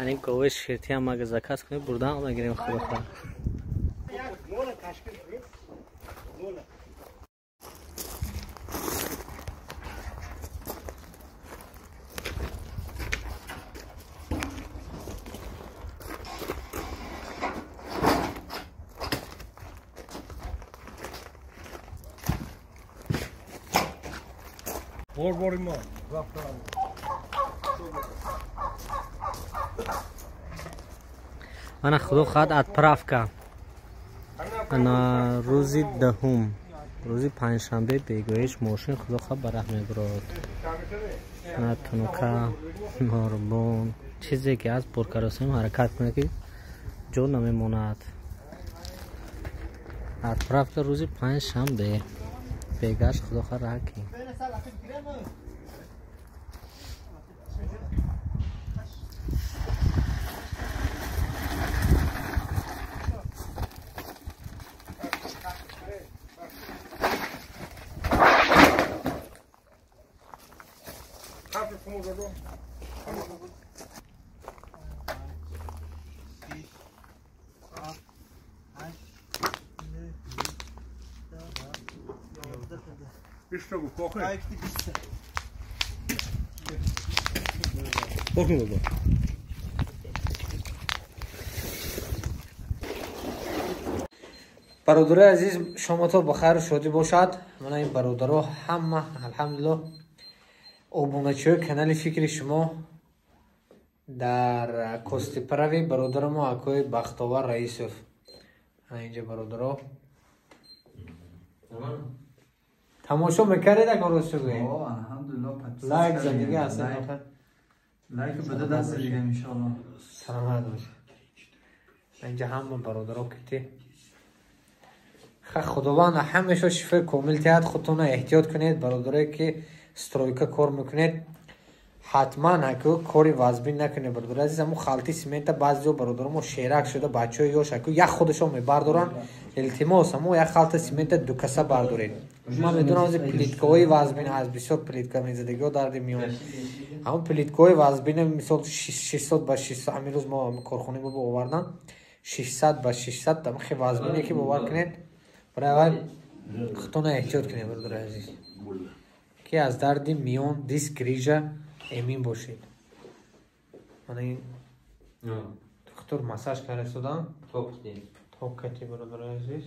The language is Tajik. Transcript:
Ани гови ширтиам агар заказ кунӣ, бурдан мегирем, худо хоҳад. Мана, худо хоҳад, отправка ана рӯзи 10-ум, рӯзи панҷшанбе, бегоҳиш мошин, худо хоҳад, ба раҳ мебурод. На тунука, норбон, чизе ки аст, боркаросем, ҳаракат кунед, ки ҷо намемонад. Отправка рӯзи панҷшанбе бегаш, худо хоҳад, раҳ ки. Бародарои азиз, шомато ба хайру шодӣ бошад. Мана ин бародаро ҳама, алҳамдулилло, обуначиҳои канали Фикри шумо дар Костиправи бародарамо акои Бахтовар Раисов. Ана инҷа бародаро тамошо мекардед, агар рост гӯем? Лайк задига ҳастед? Лайк бада даст дигам, иншоалло. Саломат бошед. Инҷа ҳама бародаро кити. Худованд ҳамеша шифои комил диҳад. Худтонро эҳтиёт кунед, бародарое ки стройка кор мекунед, ҳатман аку кори вазбин накунед, бародари азиз. Ҳамун халти семента баъзеҳо, бародаро, шерак шуда, бачаҳои ёш аку як худашон мебардоранд. Илтимос, ҳамун як халта семента дукаса бардоред. Ман медонам, ози плиткаҳои вазбин ҳаст, бисёр плитка мезадагиҳо дарди миён. Ҳамун плиткаҳои вазбина, мисол, 600 ба 600, ҳамин рӯз мо корхонаи мо овардан 600 ба 600, хе вазбине ки бовар кунед. Барои аввал худтонро эҳтиёт кунед, бародари азиз, ки аз дарди миён, диск, грижа эмин бошед. Мана ин духтур массаж карда истодам, тоб кати, бародари азиз.